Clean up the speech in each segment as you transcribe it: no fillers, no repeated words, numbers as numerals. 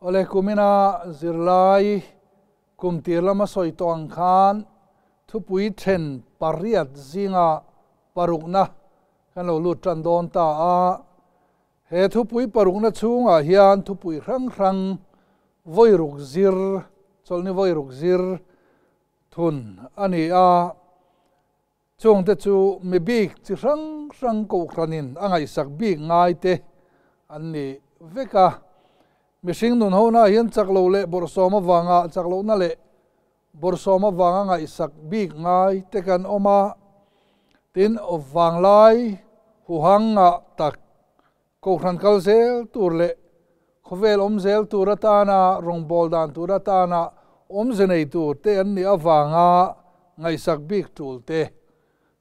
Awle kumina zirlai kum tir lama sawi tawh ang khan thupui then pariat zinga parukna kan lo lut tan dawn ta a. He thupui parukna chhungah hian thupui hrang hrang vawi ruk zir, chawlhni vawi ruk zir thun a ni a. Chungte chu mi bik chi hrang hrang kohhranin a ngaihsak bik ngai te an ni vek a. Mihring nun hona hian chak lo leh bawrhsawm avanga chak lohna leh bawrhsawm avanga ngaihsak bik ngai te kan awm a. Tin, vanglai huhang ngah tak kohhran kal zel tur leh khawvel awm zel tur atana rawngbawl dan tur atana awmze nei tur te an nih avanga ngaihsak bik tul te,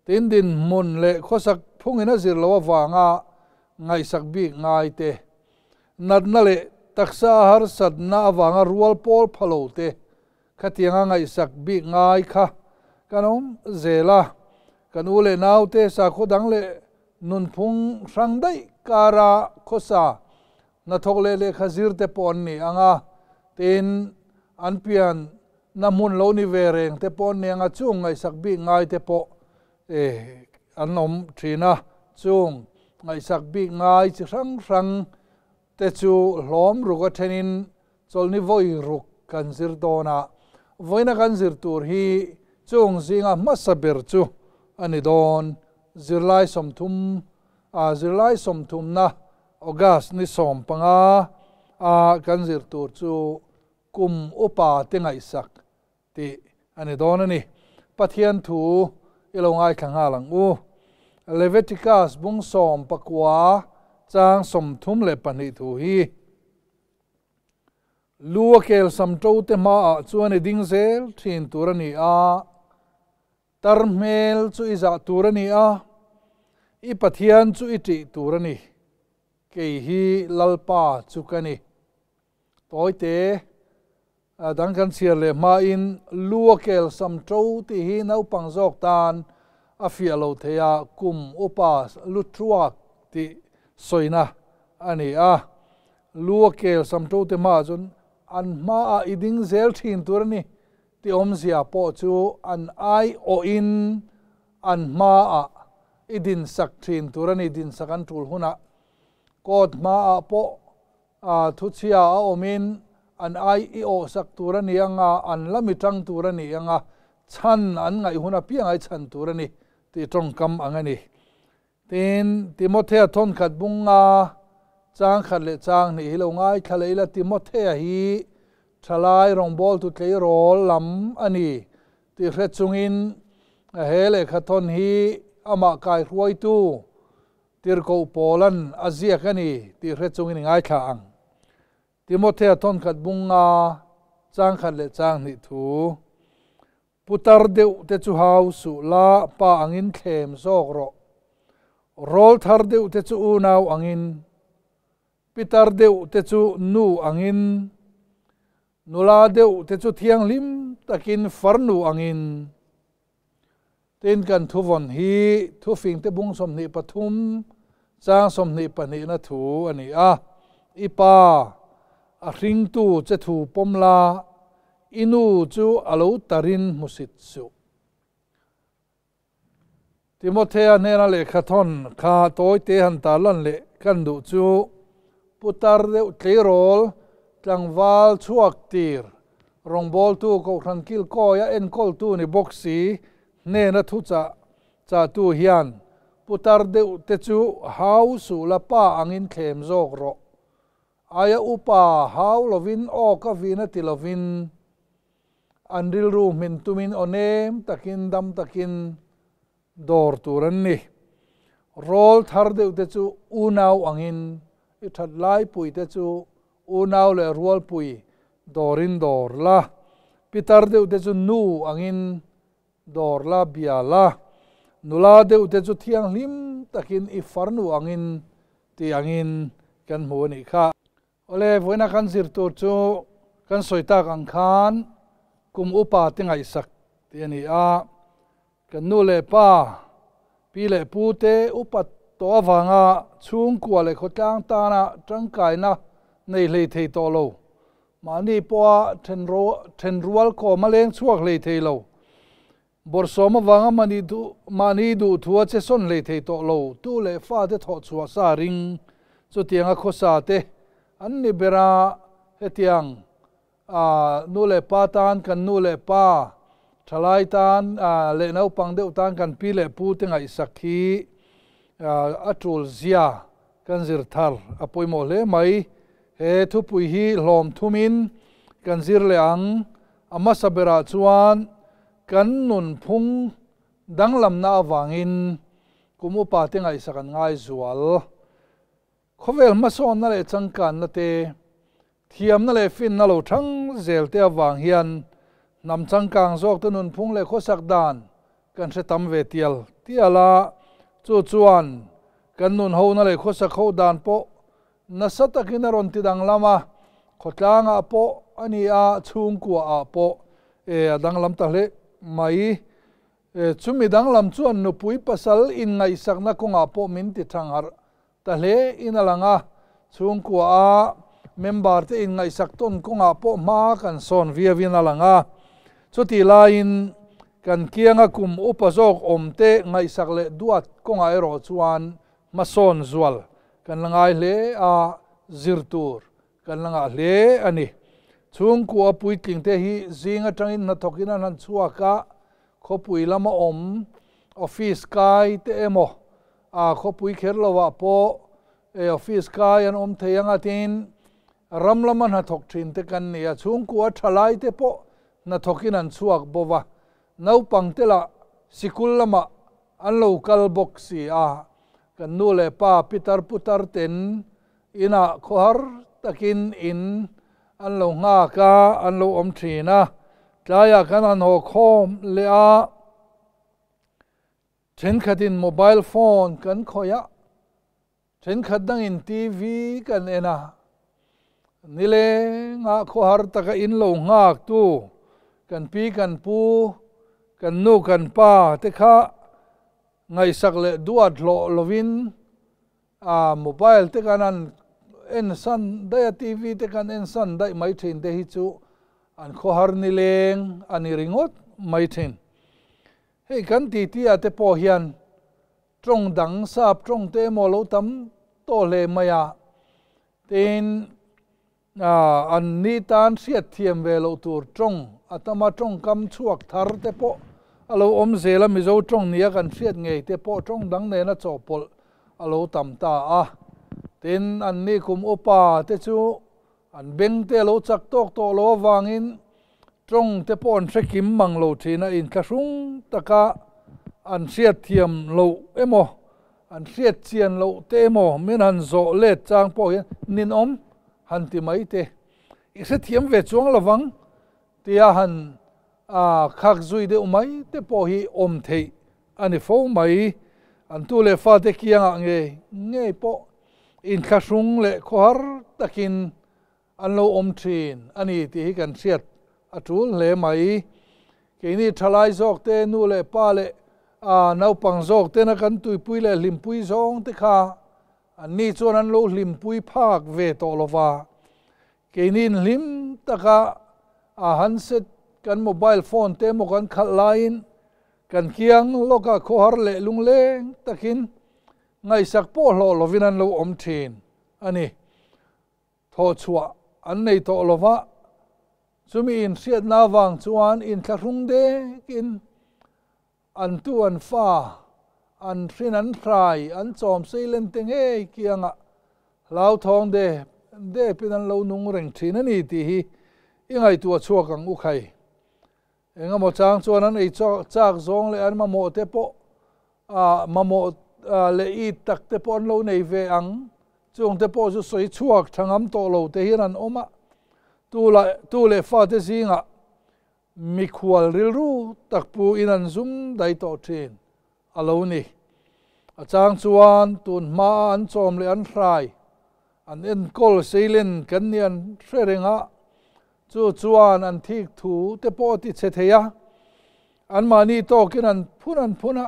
tin dinhmun leh khawsak phungin a zir loh avanga ngaihsak bik ngai te, natna leh taksa harsatna avanga rual pawl pha lo te khatianga ngaihsak bik ngai kha kan awm zel a. Kan u leh naute sakhaw dang leh nunphung hrang daih kara khawsa hnathawk leh lehkha zir te pawh an ni ang a, tin an pian na hmun lo ni ve reng te pawh an ni ang a, chung ngaihsak bik ngai te pawh an awm thin a, chung ngaihsak bik ngai chi hrang hrang te chu hlawm ruk a thenin chawlhni vawi ruk kan zir dawn a, vawiina kan zir tur hi chung zinga hmasa ber chu a ni dawn. Zirlai sawmthum a zirlai sawmthumna August ni 15 a kan zir tur chu kum upa te ngaihsak tih a ni dawn a ni. Pathian thu i lo ngaithla nghal ang u. Leviticus bung 19 chang 32 thu hi. Lu a kel sam to te hmaah chuan i ding zel thin tur a ni a. Tar hmel chu i zah tur a ni a, i Pathian chu i ṭih tur a ni. Kei hi Lalpa chu ka ni. Tawite dang kan chhiar leh hmain lu a kel sam ṭo tih hi naupang zawk tan a fiah lo thei a, kum upa lu ṭuak tih sawina a ni a. Lu a kel sam ṭo te hmaah chuan an hmaah i ding zel ṭhin tur a ni tih awmzia pawh chu an aiawhin an hmaah i dinsak ṭhin tur a ni. Dinsak an ṭul hunah court hmaah pawh thuchhia a awmin an ai i awhsak tur a ni ang a, an la mi ṭang tur a ni ang a, chhan an ngaih hun apiang ai chhan tur a ni tih ṭawngkam ang a ni. Tin, Timothea thawnkhat bunga chang khat leh chang hnih hi lo ngaithla leh ila, Timothea hi thalai rawngbawltu tleirawl lam a ni tih hre chungin he lehkha thawn hi amah kaihruaitu Tirhkoh Paula'n a ziak a ni tih hre chungin i ngaithla ang. Timothea thawnkhat bunga chang khat leh chang hnih thu. Putar deuh te chu hau suh la, pa angin thlem zawk rawh. Rawl thar deuh te chu unau angin, pitar deuh te chu nu angin, nula deuh te chu thianghlim takin farnu angin. Tin kan thuvawn hi thufing te bung 23 chang 22 na thu a ni a. I pa a hringtu che thu pawm la, i nu chu a lo tarin hmusit suh. Timothea hnena lehkha thawn kha tawite han tarlan leh kan duh chu putar deuh tleirawl tlangval chhuak tir rawngbawltu kohhran kilkawia enkawltu ni bawk si hnena thu chah chahtu hian putar deuh te chu hau suh la pa angin thlem zawk rawh. Aia upa hau lovin aw ka vin a ti lovin an rilru hmin tumin aw nem takin dam takin dawr tur an ni. Rawl thar deuh te chu unau angin i that lai pui te chu unau leh rual pui dawrin dawr la, pitar deuh te chu nu angin dawr la bia la, nula deuh te chu thianghlim takin i farnu angin tih angin kan hmu a nih kha. Awle, vawiina kan zir tur chu kan sawi tak ang khan kum upa te ngaihsak tih a ni a. Kan nu leh pa, pi leh pu te upa tawh avanga chhungkua leh khawtlang tana tangkaina nei hlei thei tawh lo. Mahni pawha thenrual kawm a leng chhuak hlei thei lo. Bawrhsawm avanga mahni duhthua che sawn hlei thei tawh lo tu leh fate thawh chhuah sa ring chutianga khawsa te an ni ber a, hetiang nu leh pa tan kan nu leh pa, thalai tan leh naupang deuh tan kan pi leh pu te ngaihsak hi a tul zia kan zir thar a pawimawh hle mai. He thupui hi hlawm thumin kan zir leh ang. A hmasa berah chuan kan nunphung danglamna avangin kum upa te ngaihsak an ngai zual. Khawvel hmasawnna leh changkanna te, thiamna leh finna lo thang zel te avang hian hnam changkang zawk te nunphung leh khawsak dan kan hre tam ve tial tial a, chu chuan kan nun hona leh khawsak ho dan pawh nasa takin a rawn ti danglam a, khawtlangah pawh a ni a, chhungkuaah pawh e a danglam ta hle mai. Chumi danglam chuan nupui pasal inngaihsakna kawngah pawh min ti thangharh ta hle in a lang a, chhungkua a member te inngaihsak tawn kawngah pawh hma kan sawn viau in a lang a. Chutih laiin kan kianga kum upa zawk awm te ngaihsak leh duat kawngah erawh chuan hmasawn zual kan la ngai hle a, zir tur kan la ngah hle a ni. Chhungkua puitling te hi zing atangin hnathawkin an han chhuak a, khawpui lama awm office kai te emaw a khawpui kher lovah pawh e office kai an awm thei anga tin ram lama hnathawk thin te kan ni a, chhungkua thalai te pawh hnathawkin an chhuak bawk a, naupang te lah sikul lamah an lo kal bawk si a, kan nu leh pa pitar putar ten Inah khawhar takin in an lo nghak a, an lo awm thin a. Tlaiah kan han haw khawm leh a, thenkhatin mobile phone kan khawih a, thenkhat dangin TV kan en a. Nilengah khawhar taka in lo nghak tu kan pi kan pu, kan nu kan pa te kha ngaihsak leh duat hlawh lovin A mobile te kan an en san daih a, TV te kan en san daih mai thin te hi chu an khawhar nileng a ni ringawt mai thin. Hei kan titi ah te pawh hian tawng dang sap tawng te emaw lo tam tawh hle mai a, tin an ni tan hriatthiam ve loh tur tawng a tama tawngkam chhuak thar te pawh a lo awm zel a, Mizo tawng nia kan hriat ngei te pawh tawng dang nena chawhpawlh a lo tam ta a. Tin, an ni kum upa te chu an beng te a lo chak tawk tawh lo avangin tawng te pawh an hre kim mang lo thin a, inthlahrung taka an hriatthiam loh emaw An hriat chian loh te emaw min han zawh let chang pawh hian ninawm han ti mai te i hrethiam ve chuang lovang tia han khak zui deuh mai te pawh hi awm theih a ni fo mai. An tu leh fate kiangah ngei ngei pawh inthlahrung leh khawhar takin an lo awm thin a ni tih hi kan hriat a tul hle mai. Keini thalai zawk te, nu leh pa leh naupang zawk tena kan tuipui leh hlimpui zawng te kha anni chuan an lo hlimpui phak ve tawh lo va. Keini'n hlim taka a handset kan mobile phone te emaw kan khalh laiin kan kiang lawkah khawhar leh lungleng takin ngaihsak pawh hlawh lovin an lo awm thin a ni. Thawhchhuah an nei tawh lo va, chumi inhriatna avang chuan inthlahrung dekin an tu an fa, an hrin an hrai, an chawm seilen te ngei kiangah hlauthawng dep depin an lo nung reng thin a ni tih hi i ngaihtuah chhuak ang u khai. Engemaw chang chuan an ei chak zawng leh an mamawh te pawh mamawh leh it tak te pawh an lo nei ve ang. Chung te pawh chu sawi chhuak tha ngam tawh lo te hian an awm a, tu lah tu leh fate zingah mikhual rilru tak pu in an zum dai tawh thin a lo ni. A chang chuan tun hmaa an chawm leh an hrai an enkawl seilen kan nih an hre reng a, Chu chuan an thik thu te pawh a ti chhe thei a, anmahni tawkin an phun an phun a,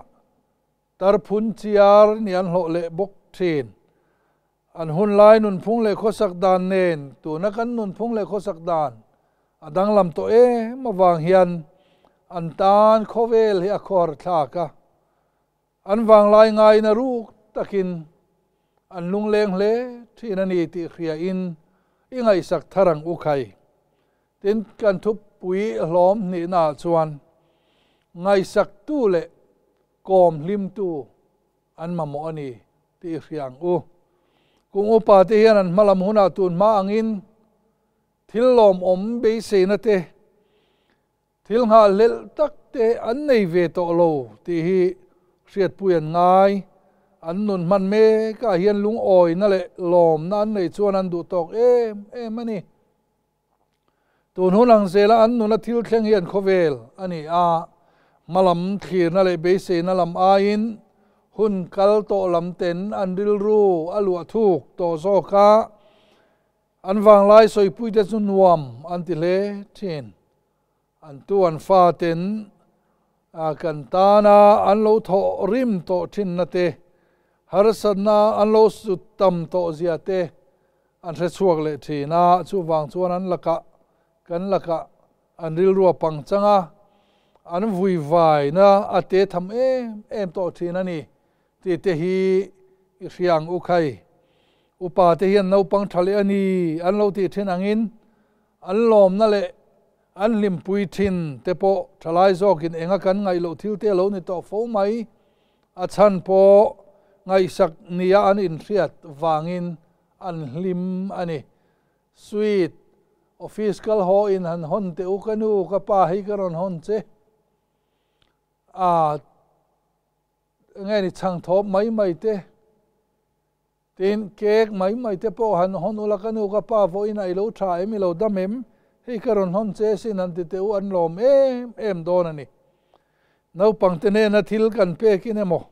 tar phun chiar nih an hlawh leh bawk thin. An hun lai nunphung leh khawsak dan nen tuna kan nunphung leh khawsak dan a danglam tawh em avang hian an tan khawvel hi a khawhar thlak a. An vanglai ngaina ruk takin an lungleng hle thin a ni tih hriain i ngaihsak thar ang u khai. Tin, kan thupui hlawm hnihnaah chuan ngaihsaktu leh kawm hlimtu an mamawh a ni tih i hria ang u. Kum upa te hian an hmalam hunah tun hma angin thil lawmawm beiseina te, thil nghahhlelh tak te an nei ve tawh lo tih hi hriatpui an ngai. An nun hman mekah hian lungawina leh lawmna an neih chuan an duh tawk em em a ni. Tun hun ang zela an nuna thil thleng hi an khawvel a ni a, hmalam thlirna leh beiseina lam aiin hun kal tawh lam ten an rilru a luah thuk tawh zawk a, an vanglai sawipuite chu nuam an ti hle thin. An tu an fa ten kan tana an lo thawh rim tawh thinna te, harsatna an lo sut tam tawh zia te an hre chhuak leh thin a, chuvang chuan an lakah kan lakah an rilru a pang chang a, an vui vaina a te tham em em tawh thin a ni tih te hi i hria ang u khai. Upa te hian naupang tha leh a ni an lo tih thin angin An lawmna leh an hlimpui thin te pawh thalai zawkin enga kan ngaih loh thil te a lo ni tawh fo mai. A chhan pawh ngaihsak nia an inhriat vangin an hlim a ni. Sweet, office kal haw in han hawn teh u ka nu, ka pa hei ka rawn hawn che. A, enge ni chhang thawp mai mai te. Tin, cake mai mai te pawh han hawn ula ka nu ka pa vawiin a i lo tha em i lo dam em? Hei ka rawn hawn che sin han ti teh u an lawm em em dawn a ni. Naupang te nena thil kan pekin emaw,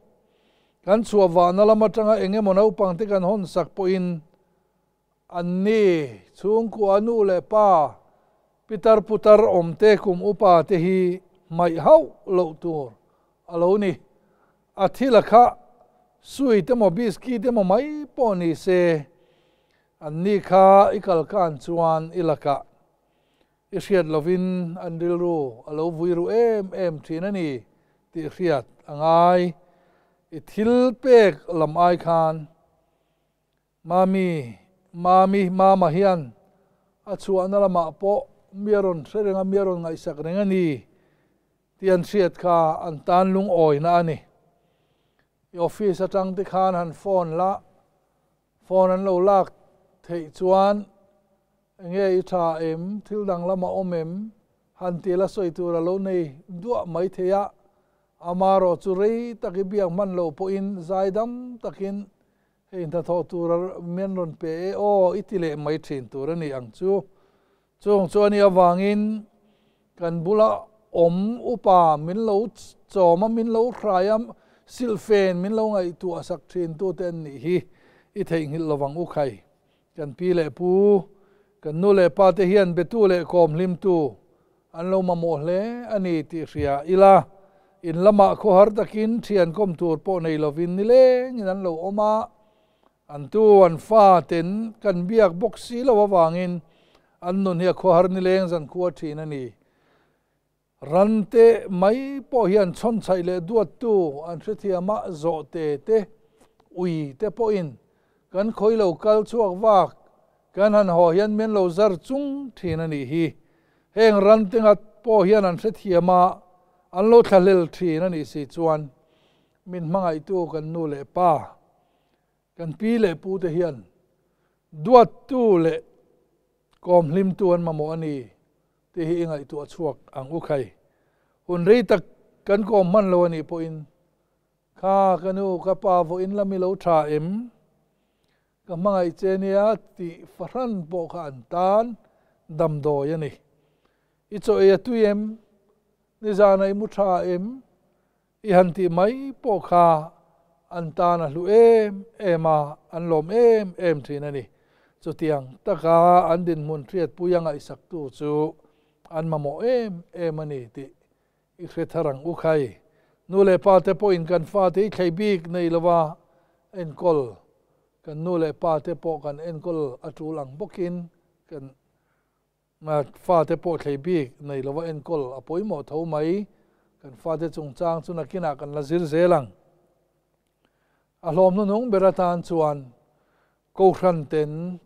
kan chhuah vahna lam atanga eng emaw naupang te kan hawn sak pawhin an ni chhungkua nu leh pa pitar putar awm te kum upa te hi hmaih hauh loh tur a lo ni. A thil a kha sweet emaw biscuit emaw mai pawh ni se, an ni kha i kal kan chuan i lakah i hriat lovin an rilru a lo vui ru em em thin a ni tih hriat a ngai. I thil pek lam ai khan Mami, Mami, Mama hian a chhuahna lamah pawh mi a rawn hre reng a, mi a rawn ngaihsak reng a ni tih an hriat kha an tan lungawina a ni. I office atang te khan han phone la, phone an lo lak theih chuan enge i tha em, thil dang lama awm em, han ti la sawi tur a lo nei duah mai thei a, amarawh chu rei tak i biak hman loh pawhin zaidam takin Hei hnathawh tura mian rawn pe e aw i ti leh mai thin tur a ni ang chu. Chung chu a nih avangin kan bula awm upa min lo chawm a, min lo hrai a, silhfen min lo ngaihtuah sak thin tute an nih hi i theihnghilh lovang u khai. Kan pi leh pu, kan nu leh pa te hian betu leh kawm hlimtu an lo mamawh hle a ni tih hria ila, in lamah khawhar takin thian kawm tur pawh nei lovin nilengin an lo awm a, an tu an fa ten kan biak bawk si lo avangin an nun hi a khawhar nileng zankhua thin a ni. Rante mai pawh hian chhawnchhaih leh duattu an hrethiam a, zawhte te, ui te pawhin kan khawi lo kal chhuak vak kan han haw hian min lo zar chung thin a nih hi. Heng rante ngat pawh hian an hrethiam a, an lo thlahlel thin a nih si chuan min hmangaihtu kan nu leh pa, kan pi leh pu te hian duattu leh kawmhlimtu an mamawh a ni. Tih hi i ngaihtuah chhuak ang u khai. Hun rei tak kan kawm hman lo a nih pawhin, Kha ka nu, ka pa vawiin lam i lo tha em? Ka hmangaih che nia tih fahran pawh kha an tan damdawi a ni. I chaw ei a tui em? Nizana i mu tha em? I han tih mai pawh kha an tan a hlu em em a, an lawm em em thin a ni. Chutiang taka an dinhmun hriatpui a ngaihsaktu chu an mamawh em em a ni tih i hre thar ang u khai. Nu leh pa te pawhin kan fate i thlei bik nei lova enkawl. Kan nu leh pa te pawh kan enkawl a tul ang bawkin kan fate pawh thlei bik nei lova enkawl a pawimawh tho mai. Kan fate chungchang chu nakinah kan la zir zel ang. A hlawm hnuhnung ber atan chuan Kohhran ten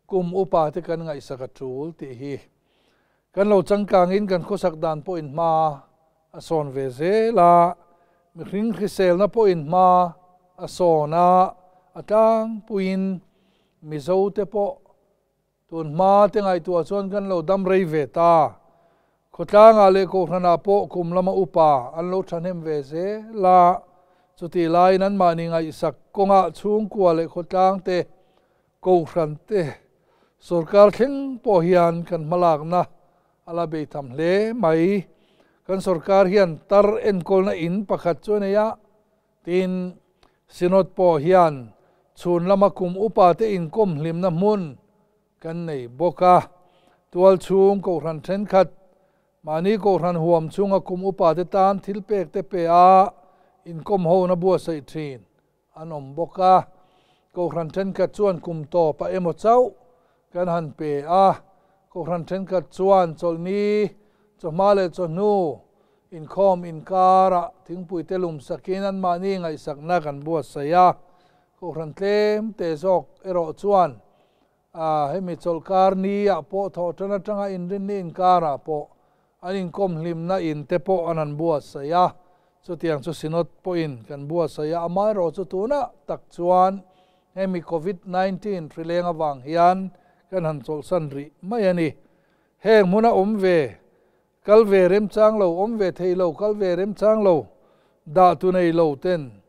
kum upa te kan ngaihsak a tul tih hi kan lo changkangin kan khawsak dan pawhin hma a sawn ve zel a, mihring hriselna pawhin hma a sawn a, a tlangpuiin Mizo te pawh Tun hma te ngaihtuah chuan kan lo dam rei ve ta. Khawtlangah leh Kohhranah pawh kum lama upa an lo thahnem ve zel a, chutih laiin anmahni ngaihsak kawngah chhungkua leh khawtlang te, Kohhran te, sorkar thleng pawh hian kan hmalakna a la bei tham hle mai. Kan sorkar hian tar enkawlna in pakhat chu a nei a, Tin, Synod pawh hian chhun lama kum upate inkawm hlimna hmun kan nei bawk a. Tual chhung Kohhran thenkhat, mahni Kohhran huam chhunga kum upate tan thil pek te pe a inkawm hona buatsaih thin an awm bawk a. Kohhran thenkhat chuan kum tawp a emaw chauh kan han pe a. Kohhran thenkhat chuan chawlhni, chawhma leh chawhnu Inkhawm inkarah thingpui te lum sakin anmahni ngaihsakna kan buatsaih a, Kohhran tlem te zawk erawh chuan hemi chawlhkar ni ah pawh thawhtan atanga inrinni inkarah pawh an inkawm hlimna in te pawh an han buatsaih a, chutiang chu Synod pawhin kan buatsaih a, amaherawh chu tunah tak chuan hemi Covid 19 hrileng avang hian kan han chawlhsan rih mai a ni. Heng hmuna awm ve Kal ve remchang lo, awm ve thei lo, kal ve remchang lo, dah tu nei lo ten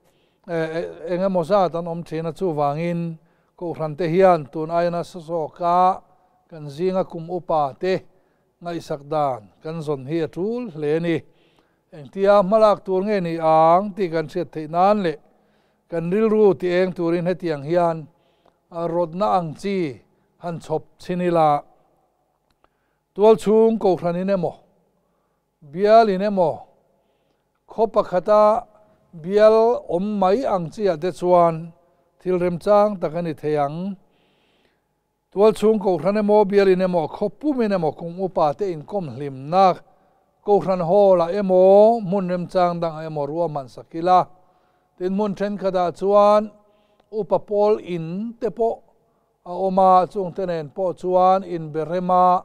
eng emaw zat an awm thin a, chuvangin Kohhran te hian tun aia nasa zawka kan zinga kum upa te ngaihsak dan kan zawn hi a tul hle a ni. Engtia hmalak tur nge ni ang tih kan hriat theih nan leh kan rilru ti eng turin hetiang hian rawtna ang chi han chhawp chhin ila. Tualchhung Kohhran in emaw, bial in emaw, khaw pakhata bial awm mai ang chiah te chuan thil remchang tak a ni thei ang. Tualchhung Kohhran emaw, bial in emaw, khaw pum in emaw kum upa te inkawm hlimna Kohhran hall ah emaw, hmun remchang dangah emaw ruahman sak ila. Tin, hmun thenkhatah chuan upa pawl in te pawh A awm a, chungte nen pawh chuan inbe rema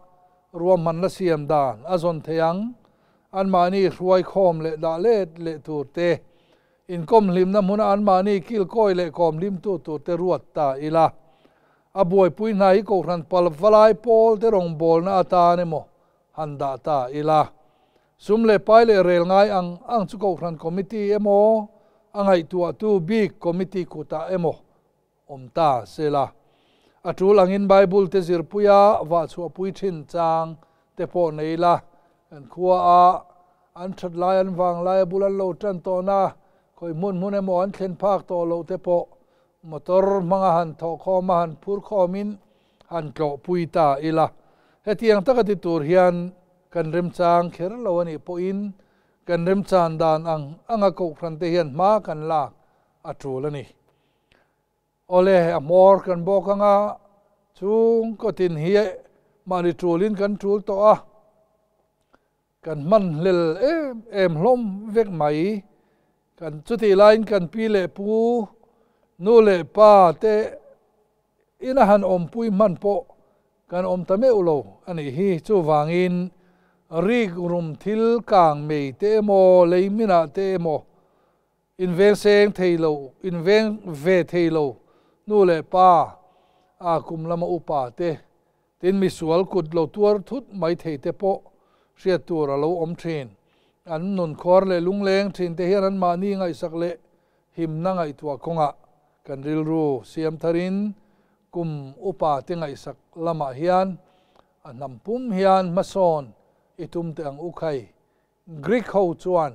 ruahman la siam dan a zawn thei ang. Anmahni hruai khawm leh dah let leh tur te, inkawm hlimna hmuna anmahni kilkawi leh kawm hlimtu tur te ruat ta ila. A buaipui hna hi Kohhran pal valai pawl te rawngbawlna atan emaw han dah ta ila. Sum leh pai leh rel ngai ang ang chu Kohhran Committee emaw, a ngaihtuahtu bik Committee kutah emaw Awm ta se la. A tul angin Bible te zirpuia vah chhuahpui thin chang te pawh nei la, kan khua a an that lai an vang lai a bul an lo tan tawhna khawi hmun hmun emaw an thlen phak tawh loh te pawh motor hmanga han thawh khawm a han phur khawmin han tlawhpui ta ila. Hetiang taka ti tur hian kan remchang kher lo a nih pawhin kan remchan dan ang anga kohhran te hian hma kan lak a tul a ni. Awle, a hmawr kan bawk ang a, chung kawtin hi mahni tulin kan tul tawh a, kan hman hlel em em hlawm vek mai. Kan chutih laiin kan pi leh pu, nu leh pa te ina han awmpui hman pawh kan awm ta meuh lo a nih hi. Chuvangin rik rum thil kang mei te emaw, lei minah te emaw Inveng seng thei lo, inveng ve thei lo nu leh pa a kum lama upa te, tin misual kut lo tuar thut mai thei te pawh hriat tur a lo awm thin. An nun khuar leh lungleng thin te hian anmahni ngaihsak leh himna ngaihtuah kawngah kan rilru siam tharin kum upa te ngaihsak lamah hian a hnam pum hian hmasawn i tum teh ang u khai. Greek ho chuan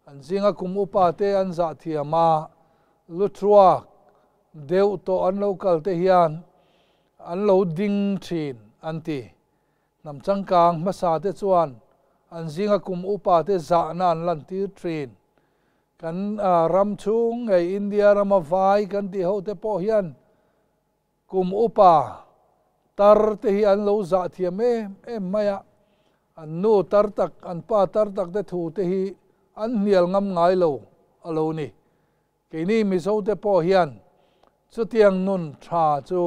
an zinga kum upa te an zah thiam a, lutruak deuh tawh an lo kal te hian an lo ding thin an ti. Hnam changkang hmasa te chuan an zinga kum upa te zahna an lantir thin. Kan ram chhung ngei India rama vai kan tih ho te pawh hian. Kum upa tar te hi an lo zah thiam em em mai a, an nu tar tak, an pa tar tak te thu te hi an hnial ngam ngai lo a lo ni. Keini Mizo te pawh hian chutiang nun tha chu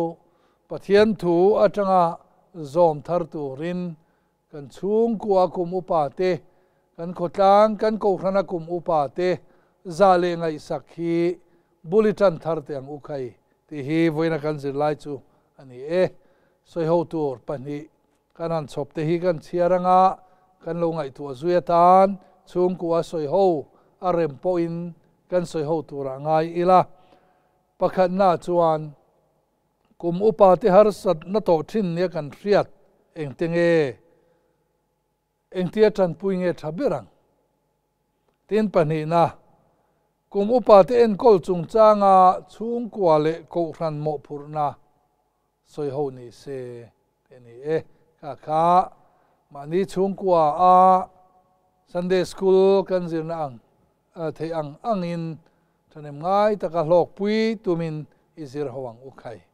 Pathian thu atanga zawm thar turin kan chhungkua kum upa te, kan khawtlang, kan kohhrana kum upa te zah leh ngaihsak hi bul i tan thar teh ang u khai tih hi vawiina kan zirlai chu a ni e. Sawiho tur pahnih kan han chhawp te hi kan chhiar anga kan lo ngaihtuah zui atan chhungkua sawiho a rem pawhin kan sawiho turah ngai ila. Pakhatna chuan kum upa te harsatna tawh thin nia kan hriat engte nge? Engtia tanpui nge tha ber ang? Tin pahnihna, kum upa te enkawl chungchanga chhungkua leh kohhran mawhphurhna sawi ho ni se tih a ni e. Kha kha mahni chhungkua a Sunday School kan zirna ang theih ang angin thahnem ngai taka hlawkpui tumin i zir ho ang u khai.